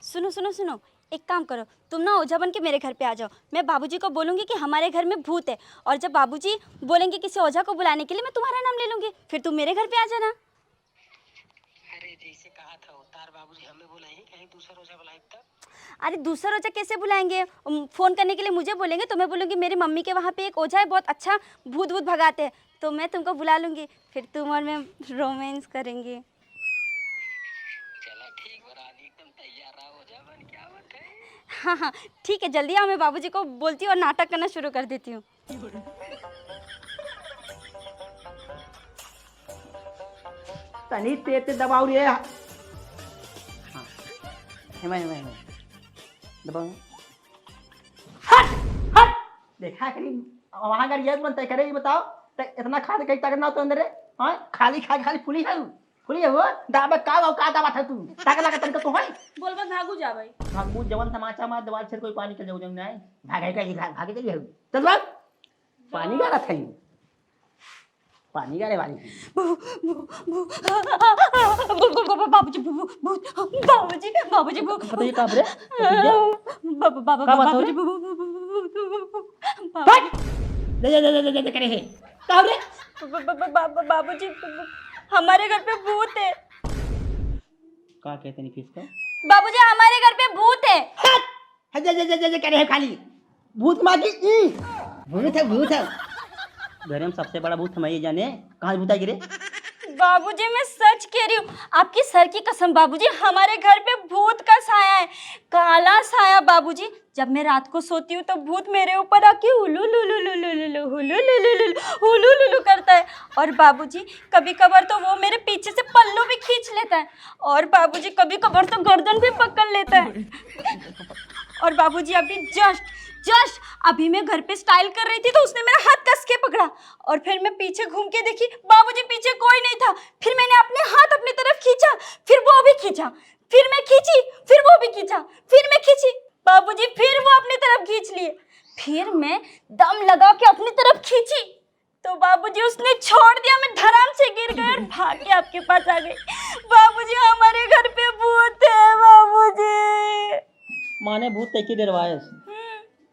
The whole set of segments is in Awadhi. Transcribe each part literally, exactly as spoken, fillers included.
सुनो, सुनो, सुनो, एक काम करो, तुम ना ओझा बन के मेरे घर पे आ जाओ। मैं बाबूजी को बोलूँगी कि हमारे घर में भूत है, और जब बाबूजी बोलेंगे किसी ओझा को बुलाने के लिए, मैं तुम्हारा नाम ले लूँगी, फिर तुम मेरे घर पे आ जाना। अरे, जैसे कहा था, तार बाबूजी हमें बुलाएंगे, कहीं दूसरा ओझा बुलाए तब? अरे, दूसरा ओझा कैसे बुलाएंगे? उम, फोन करने के लिए मुझे बोलेंगे, तो मैं बोलूँगी, "मेरी मम्मी के वहाँ पे एक ओझा है, बहुत अच्छा भूत वूत भगाते हैं।" तो मैं तुमको बुला लूँगी, फिर तुम और मैं रोमांस करेंगे। चला ठीक बा रानी, एकदम तैयार रहा, ओझा बन के आवत है। हाँ, हाँ, ठीक है, जल्दी आओ, मैं बाबूजी को बोलती हूँ और नाटक करना शुरू कर देती हूँ। तनी तेज से दबाओ रे। हाँ। हेमा, हेमा, हेमा। दबाओ। हट, हट। देखा करी, वहाँ अगर ये बनता करे, ये बताओ, तो इतना खाद कहीं ताकत ना तो अंदर है। हाँ, खाली खा के खाली फूली है, फूली है वो। दाबा का, वो का दाबा था तू? ताकत लागत तनिक तो है। बोल बस भागू जा भाई। भागू जवन तमाचा मार दीवार से कोई पानी के जाऊ जाऊ ना है। भागे का ही भाग, भागे का ही है। चल भाग। पानी गाला था ही। पानी गाले वाली है। भू-, भू-, भू-, आ, आ, आ, आ, भू-, भू-, भू-, बाबूजी, भू-, भू-, भूत, बाबूजी, बाबूजी, भू-, बताइए, कहाँ पे? बताइए। बाबा, बाबा, का बात हो बाबूजी, रहा? भू-, भू-, भू-, भू-, भू-, भू-, बाबूजी। हट! ले, ले, ले, करे है। का हो रे? ब-, ब-, ब-, ब-, ब-, बाबूजी, ब-, ब-, हमारे घर पे भूत है। का कहते नहीं किसका? बाबूजी, हमारे घर पे भूत है। हट! हट, जा, जा, जा, जा, जा, करे है खाली। भूत मार की, ई। भूत है, भूत है। घर में सबसे बड़ा भूत हमारे जाने, कहाँ भूत आ गिरे? बाबूजी, मैं सच कह रही हूँ, आपकी सर की कसम बाबूजी, हमारे घर पे भूत का साया है, काला साया बाबूजी। जब मैं रात को सोती हूँ तो भूत मेरे ऊपर आके हुलू लुलू लुलू लुलू हुलू लुलू लुलू हुलू लुलू करता है। और बाबूजी, कभी कभार तो वो मेरे पीछे से पल्लू भी खींच लेता है। और बाबूजी, कभी कभार तो गर्दन भी पकड़ लेता है। और बाबूजी, अभी just, just अभी मैं घर पे स्टाइल कर रही थी तो उसने मेरा हाथ कस के पकड़ा और फिर मैं पीछे घूम के देखी, बाबूजी पीछे कोई नहीं था। फिर मैंने अपने हाथ अपनी तरफ खींचा, फिर वो भी खींचा, फिर मैं खींची, फिर वो भी खींचा, फिर मैं खींची, बाबूजी फिर वो अपनी तरफ खींच लिए। फिर मैं दम लगा के अपनी तरफ खींची तो बाबूजी उसने छोड़ दिया, मैं धड़ाम से गिर गई और भाग के आपके पास आ गई। बाबूजी, हमारे घर पे भूत है बाबूजी। माने भूत तैके डरवाएस, हम्म।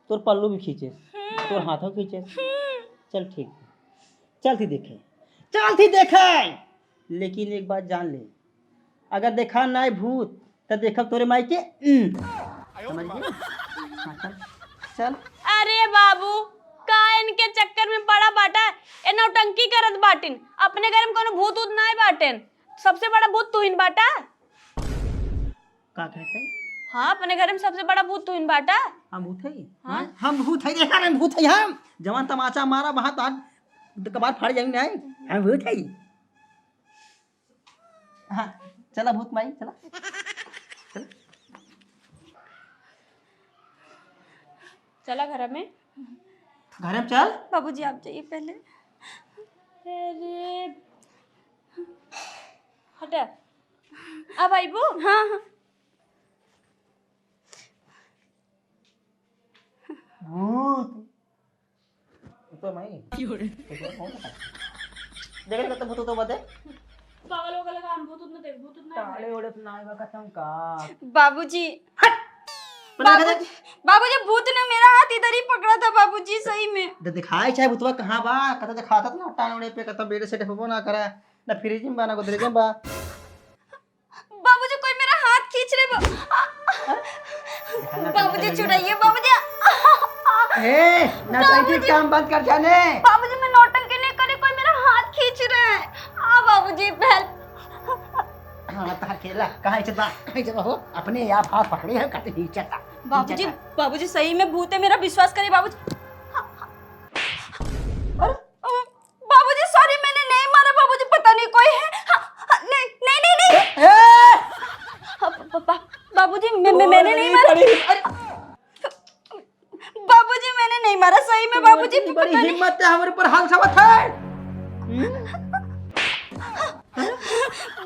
तोर पल्लू भी खींचेस, हम्म। तोर हाथों खींचेस। हम्म। चल ठीक, चल थी देखे, चल थी देखे। लेकिन एक बात जान ले, अगर देखा नाय भूत, त देखब तोरे माई के, उम। समझ गए? हाँ, चल, चल। अरे बाबू, का इनके चक्कर में पड़ा बाटा? ए नौटंकी करत बाटिन। अपने घर में कोनो भूत ऊत नाय बाटेन। सबसे बड़ा भूत तू ही बाटा। का कहते? हाँ, अपने घर में सबसे बड़ा भूत तू ही बाटा। हम भूत है? हाँ। हाँ? हम भूत है, देखा नहीं भूत है हम। जवान तमाचा मारा वहाँ तो आज कबार फाड़ जाएंगे नहीं। हम भूत है। हाँ, चला भूत माई, चला। चला। चला घर में। घर में चल। बाबूजी, आप जाइए पहले। अरे, हटा। अब आइबू? हाँ, हाँ। भूत। तो माई। देख ले, तो भूत तो बते। पागल हो गया लगा, हम भूत उतना देख, भूत उतना है। ताले ओढ़े तो ना आएगा कसम का। बाबूजी। हट! बाबूजी, बाबूजी, भूत ने मेरा हाथ इधर ही पकड़ा था बाबूजी, सही में। दे दिखाए चाहे भूतवा कहाँ बा, कतौ दिखाता तो ना, टांग ओढ़े पे, कतौ बेड सेट होबो ना करा, ना फ्रिज में बा, ना गोदरेज में बा। बाबूजी, कोई मेरा हाथ खींच रहे बा-, आ, आ, बाबूजी, छुड़ाइए, बाबूजी, आ, आ, ए, नौटंकी बाबूजी। काम बंद कर जाने। बाबूजी, मैं नौटंकी नहीं करी, कोई मेरा हाथ खींच रहा है। आ, बाबूजी, help। हाँ, तार खेला, कहाँ इज्जत बा, कहाँ इज्जत बा हो? अपने आप हाथ पकड़े हैं, कहते नीचे था, बाबूजी, नीचे था। बाबूजी, सही में भूत है, मेरा विश्वास करिए, बाबूजी। अरे, बाबूजी, sorry, मैंने नहीं मारा बाबूजी, पता नहीं कोई है। हाँ, हाँ, नहीं, नहीं, नहीं, नहीं। ए, ए! हाँ, ब-, ब-, ब-, बाबूजी, मैं, मैं, मैंने नहीं मारा। अरे, बाबूजी, मैंने नहीं मारा, सही में बाबूजी, बड़ी पता नहीं। हिम्मत है, हमारे ऊपर हाल सावत है। हम्म?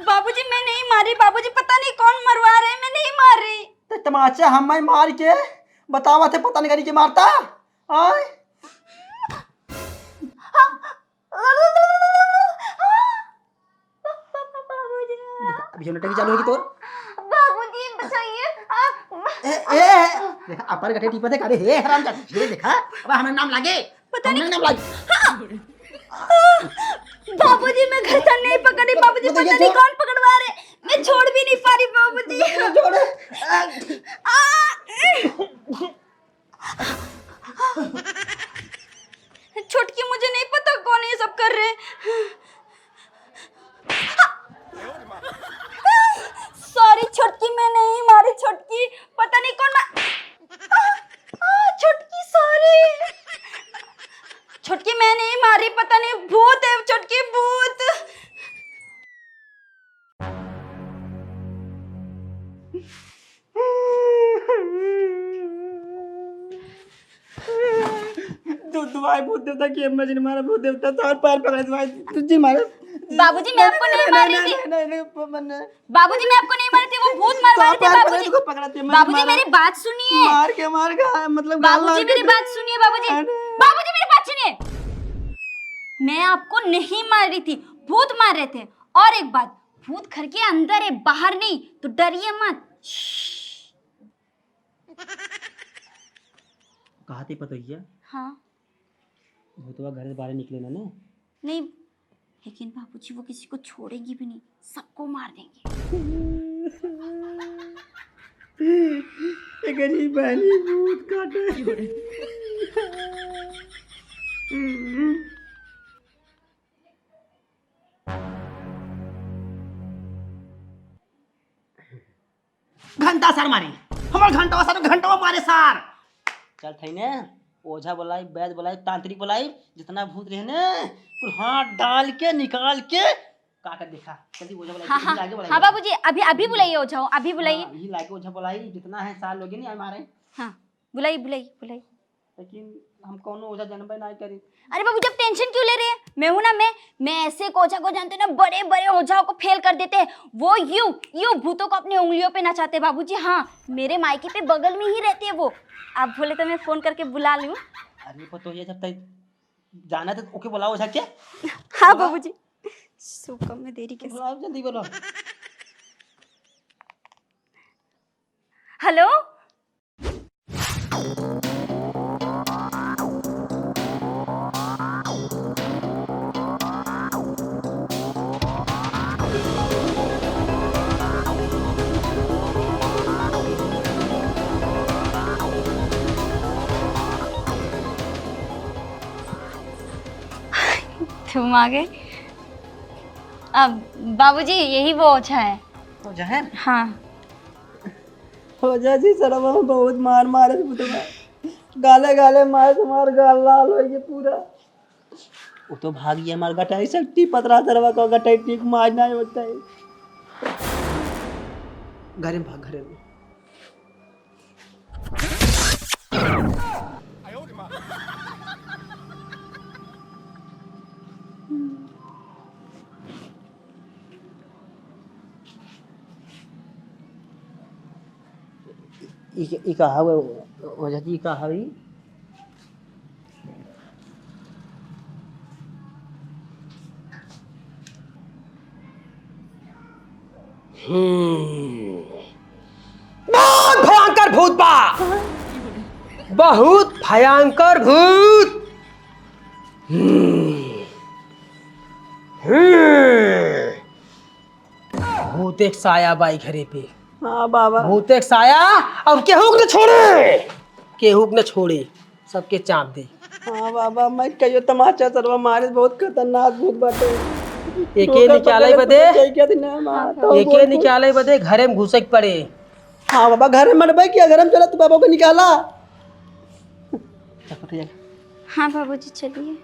बाबूजी, मैं नहीं मारी बाबूजी, पता नहीं कौन मरवा रहे, मैं नहीं मारी। तो तमाचा हम मार के बतावा थे, पता नहीं करी के मारता। आय? बाबूजी। देखा, अभी जो नटकी चालू होगी तो? बाबूजी, बचाइए। आ, ए, ए, ए, देखा, अपर गटे टीपा देखा, अरे हे हराम जात, ये देखा, अब हमार नाम लागे, पता नहीं। हमार नाम लागे। बाबूजी, मैं गर्दन नहीं पकड़ी, बाबूजी, पता नहीं कौन पकड़वा रहे, मैं छोड़ भी नहीं पा रही, बाबूजी। छोड़। आ, छोटकी, मुझे नहीं पता कौन ये सब कर रहे हैं। सॉरी छोटकी, मैं नहीं मारी छोटकी, पता नहीं कौन मार-, आ, आ, छोटकी सॉरी। छोटकी, मैं नहीं मारी, पता नहीं भूत है छोटकी, भूत। तू, तू भाई भूत देवता की अम्मा जी ने मारा, भूत देवता तो और पैर पकड़े तू भाई, तू जी मारे। बाबूजी, मैं आपको नहीं मार रही थी। नहीं, नहीं, नहीं, नहीं, नहीं, नहीं। बाबूजी, मैं आपको नहीं मार रही थी, वो भूत मार, तो मार रहे थे पैर पकड़े बाबूजी। तू पकड़ा थे, मैं बाबूजी, मारा। मेरी बात सुनिए। मार के मार के, हाँ, मतलब, गाल बाबूजी, मार के मेरी तू बात सुनिए, बाबूजी। अरे। बाबूजी, मेरी बात सुनिए। मैं आपको नहीं मार रही थी, भूत मार रहे थे। और एक बात, भूत घर के अंदर है, बाहर नहीं, तो डरिए मत। श्श्श। कहा थी पतोहिया? हाँ। भूतवा घर से बाहर निकले ना, ना? नहीं, लेकिन बाबूजी वो किसी को छोड़ेंगी भी नहीं, सबको मार देंगी। ए गरीब बहनी भूत काटे। घंटा सार मारी, हमार घंटवा सार, घंटवा मारे सार। चल थई ने, ओझा बोलाई, वैद बोलाई, तांत्रिक बोलाई, जितना भूत रहे ने, कुल हाथ डाल के निकाल के का कर देखा। जल्दी ओझा बोलाई, हाँ, यही हाँ, लागे बोलाई। हाँ बाबूजी, अभी, अभी बुलाइए ओझा, अभी बुलाइए। हाँ, यही लागे ओझा बोलाई, जितना है सार लोगे नहीं हमारे। हाँ, बुलाइए, बुलाइए, बुलाइए। लेकिन हम कौनो ओझा जानबे ना करी। अरे बाबू, जब टेंशन क्यों ले रहे हैं? मैं हूं ना, मैं, मैं ऐसे एक ओझा को जानती हूँ ना, बड़े बड़े ओझाओं को फेल कर देते हैं। वो यूं, यूं भूतों को अपनी उंगलियों पे नचाते हैं बाबूजी। हाँ, मेरे मायके पे बगल में ही रहते हैं वो। आप बोले तो मैं फोन करके बुला लूं। अरे पतोहिया, जब तक जाना तो ओके बुलाओ ओझा के। हाँ बुला। बाबूजी, सो कम में देरी कैसे? बुलाओ, जल्दी बोलो। हेलो। तुम आ गए। अब बाबूजी, यही वो ओझा है। ओझा है? हाँ। ओझा जी, सरवा में बहुत मार मारे थे पुतवा। गाले गाले मारे, तुम्हार गाल लाल हो गए पूरा। वो तो भाग गया हमार गटाई शक्ति, पतरा सरवा का गटाई ठीक मार नहीं होता है। घरे में भाग, घरे में। ई, ई का हवे, ओझा जी, ई का हवे ई? हम्म। बहुत भयंकर भूत बा। बहुत भयंकर भूत। हम्म। हम्म। भूत एक साया बा ई घरे पे। हाँ बाबा। भूत एक साया और केहू के न छोड़े, केहू के न छोड़े, सबके चाप दे। हाँ बाबा, मैं कहियो तमाचा सरवा मारे, बहुत खतरनाक भूत बाटे। एके निकाले बदे, एके निकाले बदे घरे में घुसे के पड़े। हाँ बाबा, घरे में मरबे किया, घरे में चला तू बाबा को निकाला। हाँ बाबूजी, चलिए।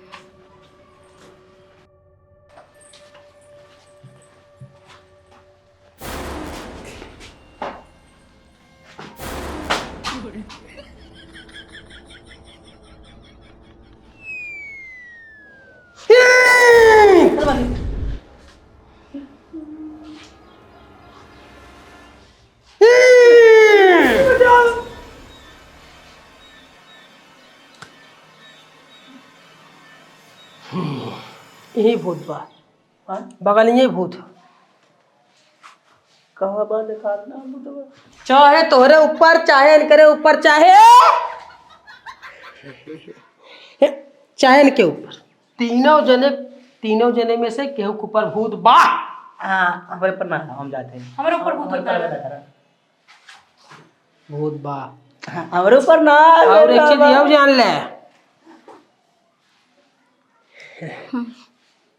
यही भूत बा। हाँ? बगल में भूत। कहाँ बा? देखा ना भूतवा। चाहे तोहरे ऊपर, चाहे इनकरे ऊपर, चाहे, चाहे इनके ऊपर, तीनों जने, तीनों जने में से केहू के ऊपर भूत बा। हाँ, हमरे ऊपर ना, हम जाते हैं। हमरे ऊपर भूत हमरे होता है। ऊपर ना। भूत बा। हाँ, हमरे ऊपर ना, और एक चीज बाबा। ये जान ले,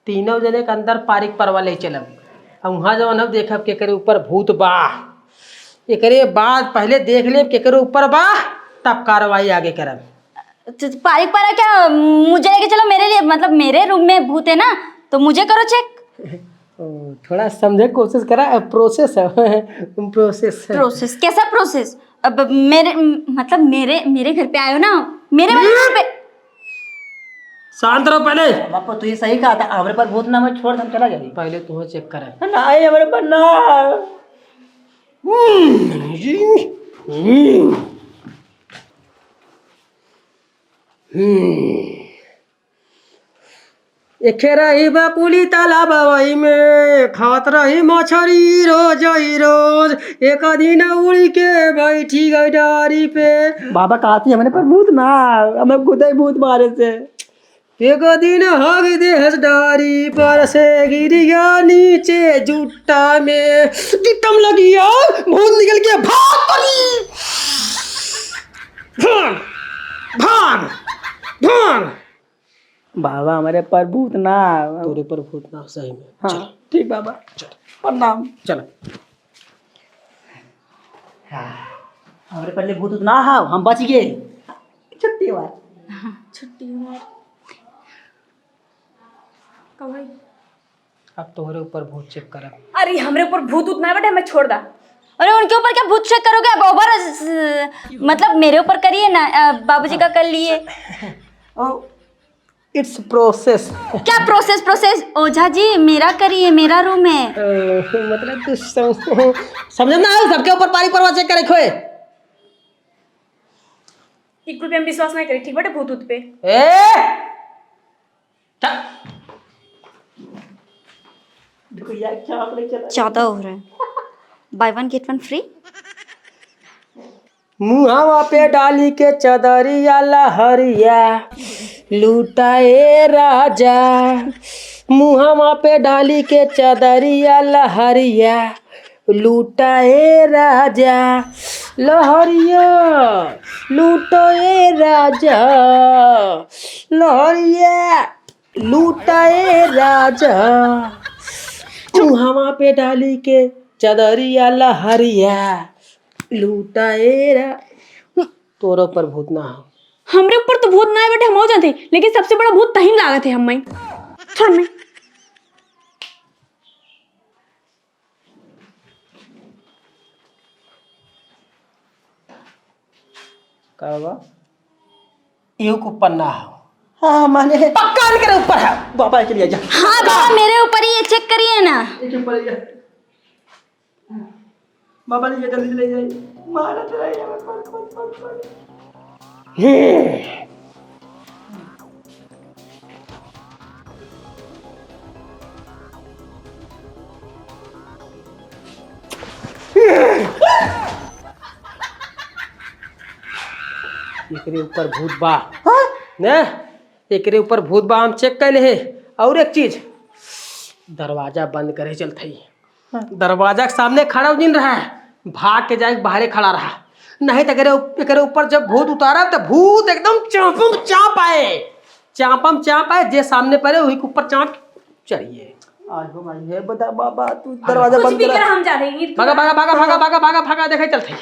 तीनों जने के अंदर पारिक परवा ले चलब। अब वहाँ जवन हम देखब कि एकरे ऊपर भूत बा, एकरे बाद पहले देख लेब कि एकरे ऊपर बा, तब कार्रवाई आगे करब। च-, पारिक परवा क्या? मुझे लेके चलो मेरे लिए, मतलब मेरे रूम में भूत है ना, तो मुझे करो चेक। ओ, थोड़ा समझे कोशिश करा, प्रोसेस है। प्रोसेस है। प्रोसेस? कैसा प्रोसेस? अब मेरे, मतलब मेरे, मेरे घर पे आए हो ना, मेरे वाले रूम पे। शांत रहो पहले। बापू, तू ये सही कहा था, हमरे पर भूत ना, मैं छोड़, हम चला जाए। पहले तुम्हें चेक करें। ना, ये हमरे पर ना। हम्म, हम्म, हम्म। एखे रही बकुली तालाबवई में, खात रही मछरी रोज ही रोज। एक दिन उड़ी के बैठी गई डारी पे। बाबा, कहती हमरे पर भूत ना, हमें खुदे भूत मारे से। एक दिन हग देहस डारी पर से गिर गया नीचे जुट्टा में। जुट्टा में लगी आग, भूत निकल के भाग पड़ी। भाग, भाग, भाग। बाबा, हमरे पर भूत ना। तोरे पर भूत ना, सही में। हाँ, चल। ठीक बाबा। चल। प्रणाम। चल। हाँ, हमरे पहले भूत उत ना हाव, हम बच गए। छुट्टी बार। हाँ, छुट्टी बार। कब है? अब तोहरे ऊपर भूत चेक करब। अरे, हमरे ऊपर भूत उत ना बटे, हमें छोड़ दा। अरे, उनके ऊपर क्या भूत चेक करोगे? अब ओवर, मतलब, मेरे ऊपर करिए ना, अ, बाबूजी का कर लिए। ओ, it's process। क्या प्रोसेस, प्रोसेस? ओझा जी, मेरा करिए, मेरा रूम है। ओ, मतलब, तू सम-, समझ ना आयो, सबके ऊपर पारी परवा चेक करे खोए। इकुल पे हम विश्वास नहीं करी, ठीक बाटे, भूत उत पे। ए! चल। देखो यार, क्या आप लोग चला ज्यादा हो रहा है। Buy one get one free। मुहावा पे डाली के चदरिया लहरिया लूटा ए राजा, मुहावा पे डाली के चदरिया लहरिया लूटा ए राजा, लहरिया लूटा ए राजा, लहरिया लूटा ए राजा, मुहावा पे डाली के चदरिया लहरिया लूटा ए रा-, तोरो पर भूत ना हो। हमरे ऊपर तो भूत ना है बेटे, हम हो जाते, लेकिन सबसे बड़ा भूत तहिन लागत है हम। छोड़ मैं। का बा? एहू के ऊपर ना हो। हाँ, माने पक्का इनके ऊपर है। बाबा के लिए जा। हाँ, बाबा, मेरे ऊपर ही है, चेक करिए ना। एक ऊपर ही है। बाबा ले जा, जल्दी ले जाए। मारत रहे, पकड़, पकड़, पकड़, पकड़। एकरे ऊपर भूत बा। हाँ? ने? एकरे ऊपर भूत बा, हम चेक कैले हे। और एक चीज, दरवाजा बंद करे चलत हई। हाँ। दरवाजा के सामने खड़ा जिन रहा है, भाग के जाके बाहरे खड़ा रहा, नहीं तो एकरे उप-, एकरे ऊपर जब भूत उतारा तो भूत एकदम चाँपम चाँप आए, चाँपम चाँप आए, जे सामने पड़े वही के ऊपर चाँप चढ़िए। आज हो भाई, हे बता बाबा, तू दरवाजा कुछ बंद भी करा। करा, हम जा रहे हैं। भागा, भागा, भागा, भागा, भागा, भागा, भागा, देखे चलत हई।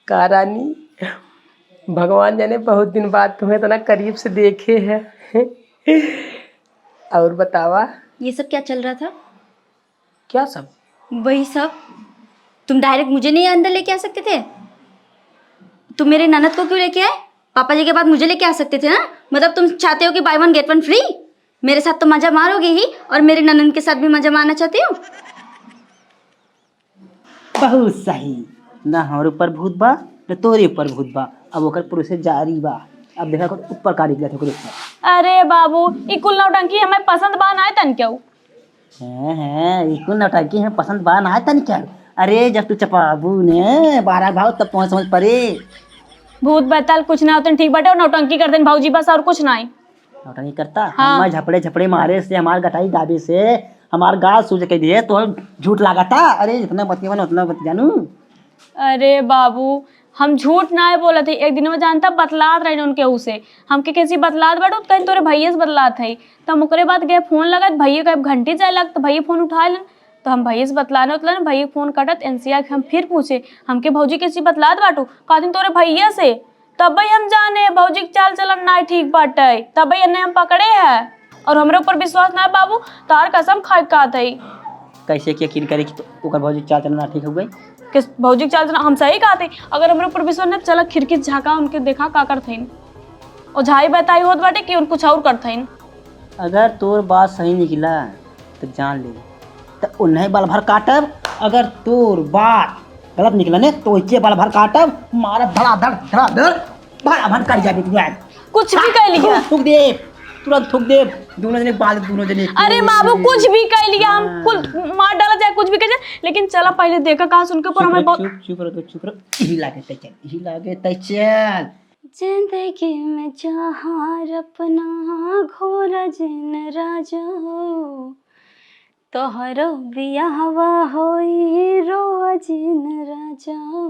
का रानी, भगवान जाने बहुत दिन बाद तुम्हें इतना करीब से देखे हैं। और बतावा। ये सब क्या चल रहा था? क्या सब? वही सब। तुम डायरेक्ट मुझे नहीं अंदर लेके आ सकते थे? तुम मेरे ननद को क्यों लेके आए? पापा जी के बाद मुझे लेके आ सकते थे ना? मतलब तुम चाहते हो कि buy one get one free? मेरे साथ तो मजा मारोगे ही, और मेरे ननद के साथ भी मजा मारना चाहते हो? बहुत सही। ना हमरे ऊपर भूत बा, तो तोहरे ऊपर भूत बा, अब ओकर प्रोसेस जारी बा। अब देखा, ऊपर का निकलत है ओकरे ऊपर। अरे बाबू, ई कुल नौटंकी हमें पसंद बा नाय तन क्यों। हैं, हैं, ई कुल नौटंकी हमें पसंद बा नाय तन क्यों। अरे, जब तू चपाबू ने बारह भाव, तब तुम्हें समझ पड़े। भूत बैताल कुछ ना होतन, ठीक बाटे, और नौटंकी कर देन भौजी, बस और कुछ नाई। नौटंकी करता? हाँ। हमार झपड़े झपड़े मारे से, हमार गटाई दाबे से, हमार गाल सूज के दिए, तो झूठ लागता। अरे, जितना बतिया बना, उतना बतिया जानू। अरे बाबू, हम झूठ नाय बोलत है। एक दिन में जानता बतलात रहे उनके उसे, हमके कैसी बतलात बाटू, कहीं तोरे भैया से बतलात है। तो हम ओकरे बाद गए फोन लगत, भैया का घंटी जाए लगत, भैया फोन उठा लेन। तो हम भैया से बतलाने उतलाने, भैया फोन कटत, एनसीआर के हम फिर पूछे, हमके भौजी कैसी बतलात बाटू, कहतिन तोरे भैया से। तबे हम जाने भौजी के चाल चलन नाय ठीक बाटे, तबे एन्ने हम पकड़े है। और हमरे ऊपर विश्वास ना है बाबू, तार कसम खाए के कहत हई। कैसे के यकीन करे कि तो ओकर भौजी के चाल चलन ना ठीक हो गई? किस भौजी के चाल चलन? हम सही कहत हई, अगर हमरे ऊपर विश्वास ना, चला खिड़की से झाँका, उनके देखा का करत हईन। ओझाई बताई होत बाटे कि उन कुछ और करत हईन। अगर तोर बात सही निकला तो जान ले, तो उन्हें बल भर काटब। अगर तोर बात गलत निकला ने, तो इसे बल भर काटब, मारब धड़ाधड़, धड़ाधड़, भला भन कर जाबे तू आज। कुछ भी कह लिया। थूक, थूक दे, तुरंत थूक दे, दोनों जने बाल, दोनों जने। अरे बाबू, कुछ भी कह लिया, हम हाँ। कुल मार डाला चाहे कुछ भी कह जाए, लेकिन चला पहले देखा कहाँ से उनके ऊपर चुप हमें रह, बहुत चुप, चुप रह, चुप रह, यही लागे तै चल, यही लागे तै चल। जिंदगी में जहार अपना घोरा जिन राजा हो, तोहरो बियाहवा होई रोआ जिन राजा हो,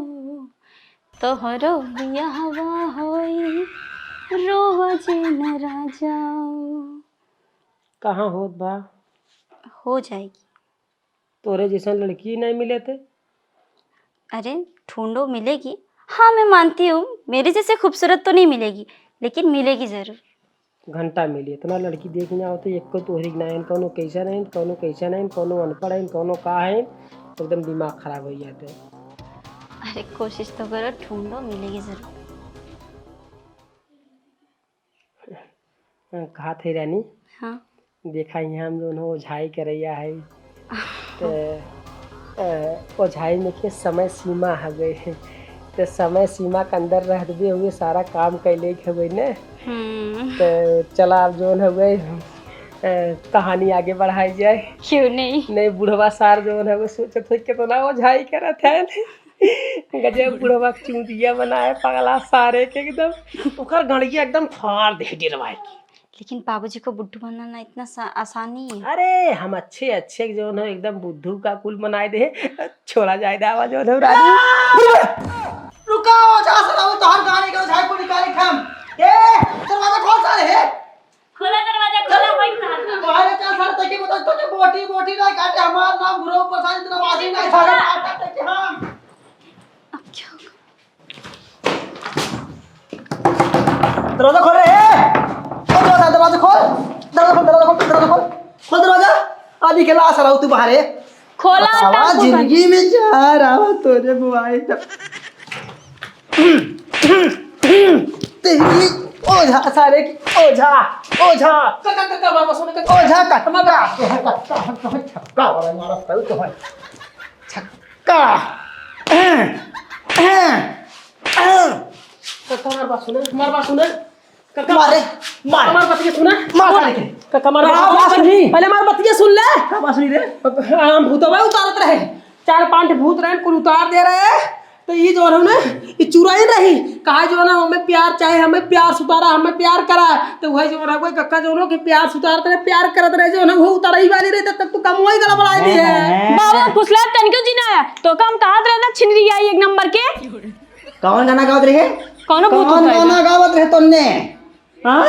तोहरो बियाहवा होई रोआ जिन राजा हो। कहाँ होत बा? हो जाएगी। तोरे जैसन लड़की नहीं मिले थे। अरे, ढूंढो, मिलेगी। हाँ, मैं मानती हूँ, मेरे जैसे खूबसूरत तो नहीं मिलेगी, लेकिन मिलेगी ज़रूर। घंटा मिली, इतना लड़की देख ना होते, एको तोहरी के ना आइन, कौनो कैसा नहीं, कौनो कैसा नहीं, कौनो अनपढ़ है, कौनो का है, एकदम दिमाग खराब हो जाते। अरे, कोशिश तो करो, ढूंढो, मिलेगी ज़रूर। कहा थे रानी? हाँ। देखा, यहाँ हम दोनों ओझाई करैया है। तो, अ, ओझाई में के समय सीमा हवे। तो समय सीमा के अंदर रहते हुए सारा काम कैले के हवे न। हम्म। तो चला, अब जौन हवे, अ, कहानी आगे बढ़ाई जाए। क्यों नहीं? नहीं, बुढ़वा सार जौन हवे, सोचत है कितना ओझाई करत है। गजब बुढ़वा के चूतिया बनाए पगला सारे के एकदम। ओकर गड़िया एकदम फाड़ दे डेरवाए के। लेकिन बाबूजी को बुद्धू बनाना इतना सा-, आसान नहीं है। अरे, हम अच्छे, अच्छे जौन है एकदम बुद्धू का कुल बनाए दे। छोड़ा जाए दावा जौन है रानी। रुका, ओझा साला, वो तोहर गाड़ी के ओझाई को निकाले हम। ए, दरवाजा खोल साले, हे। खोला दरवाजा, खोला, बैठ साला। बाहर चल साला, तके बता, तके बोटी, बोटी ना काटे, हमार नाम गुरु प्रसाद इतना वासी ना है, साला, काटा तके हम। अब क्या होगा? दरवाजा खोल रे, ए! खोल दरवाजा, दरवाजा खोल। दरवाजा खोल, दरवाजा खोल, दरवाजा खोल। खोल दरवाजा। आ निकला साला तू बाहर है। खोला बतावा, तब जिंदगी में जहर आवा तोरे बुआई तब। तेरी ओझा सारे की ओझा, ओझा। का, का, का, का, बाबा सुन, का, ओझा का, हमारा का, का, का, का, छक्का वाला मारा तू तो है। छक्का। काका, हमार बात सुने, हमार बात सुने। काका, मारे, मार। हमार बतिया सुने। मार साले के। काका, हमार का बात बात सुने। सुनी? पहले हमार बतिया सुन ले। का बात सुनी रे? हम भूतवा उतारत रहे, चार पांच भूत रहे, कुल उतार दे रहे। तो ये जो है ना, ये चुराई रही। कहा जो है ना, हमें प्यार चाहे, हमें प्यार सुतारा, हमें प्यार करा। तो वही जो है ना, कोई काका जो है ना, कि प्यार सुतारत रहे, प्यार करत रहे, जो है ना, वो उतारही वाली रही, तब तक तो कम वही गड़बड़ाई दी है। हैं? बाबा फुसला तन क्यों जीना है? तो काम कहा रहना छिनरी आई एक नंबर के। कौन गाना गावत रहे? कौनो भूत कौन उतारे गाना ना। गावत रहे तोन्ने? हाँ?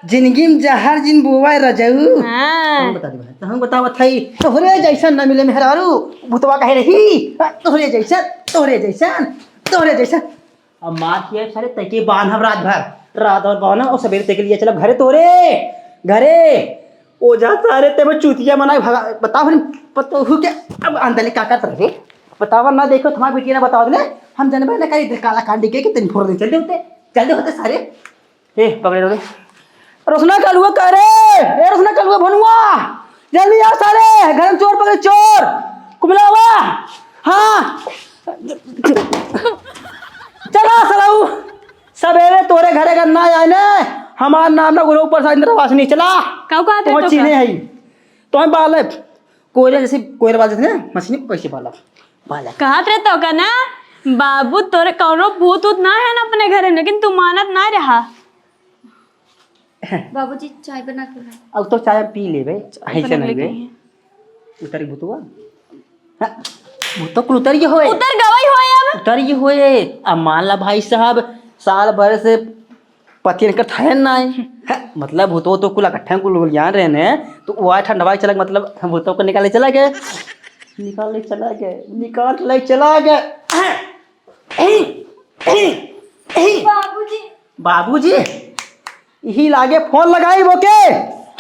जिंदगी में जहर जिन बोवाए रजऊ। हाँ। हम बता दे भाई, तो हम बतावत हई, तोहरे जैसन न मिले मेहरारू, भूतवा कहे रही, तोहरे जैसन, तोहरे जैसन, तोहरे जैसन। अब मार किया सारे तैके बांध हम रात भर, रात भर बांध और सवेरे तैके लिए चलब घरे तोरे, घरे। ओझा सारे ते में चूतिया बनाए भगा, बताओ हम पतोहू के अब अंदर ले का करत रहे? बतावा ना, देखो तुम्हारी बिटिया ना बताओ ने, हम जनबे ना करी काला कांडी के कि तीन फोड़ दे चल दे होते, चल दे होते सारे। ए, पकड़े रहो रे। रोशना कलुआ करे, ए रोशना कलुआ भनुआ, जल्दी आओ सारे, घर में चोर पकड़े चोर, कुमलावा, हाँ। चला सरऊ, सबेरे तोरे घरे का ना आए ने, हमार नाम ना गुरु प्रसाद इंद्रवासिनी। चला। काऊ कहत रहे तो तोहका? चीन्हे है। तो हम बालक, कोयरे जैसे कोयरे बालक जैसे ना, मशीन कैसे बालक, बालक। कहत रहे तोहका ना, बाबू तोरे कौनो भूत उत ना है ना अपने घरे में, लेकिन तू मानत ना रहा। बाबूजी, चाय बना के ला। अब तो चाय हम पी लेबे, चाय ऐसे बना नहीं लेके बे। आई है। उतर भूतवा। हाँ, भूतो कुल उतर गए होए। उतर गवई होए अब। उतर गए होए। अब मान ला भाई साहब, साल भर से पति इनकर थैन ना आए। हाँ, मतलब भूतो तो कुल इकट्ठा कुल ज्ञान रहे ने, तो वो आए ठंडवा के चला गए, मतलब भूतो को निकाले चला गए। निकाले चला गए, निकाले चला गए। बाबूजी। बाबूजी, यही लागे फोन लगाई ओके।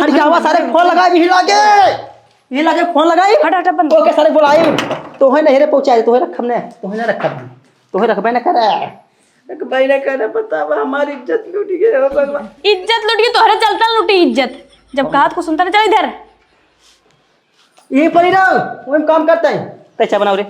हट जावा सारे, फोन लगाई, यही लागे। यही लागे फोन लगाई। हट, हट, अपन। ओके सारे बुलाई। तोहे नहीं रे पहुंचाए, तोहे रखब ने, तोहे ना रखब हम। तोहे रखबे ना करे। रखबे ना करे, बतावा, हमारी इज्जत लूट गई हो भगवान। इज्जत लूट गई, तोहरे चलता लूटी इज्जत। जब कहा तो सुनता ना, चल इधर। ये पड़ी रहो, वही काम करते हैं। तै चाय बनाओ रे।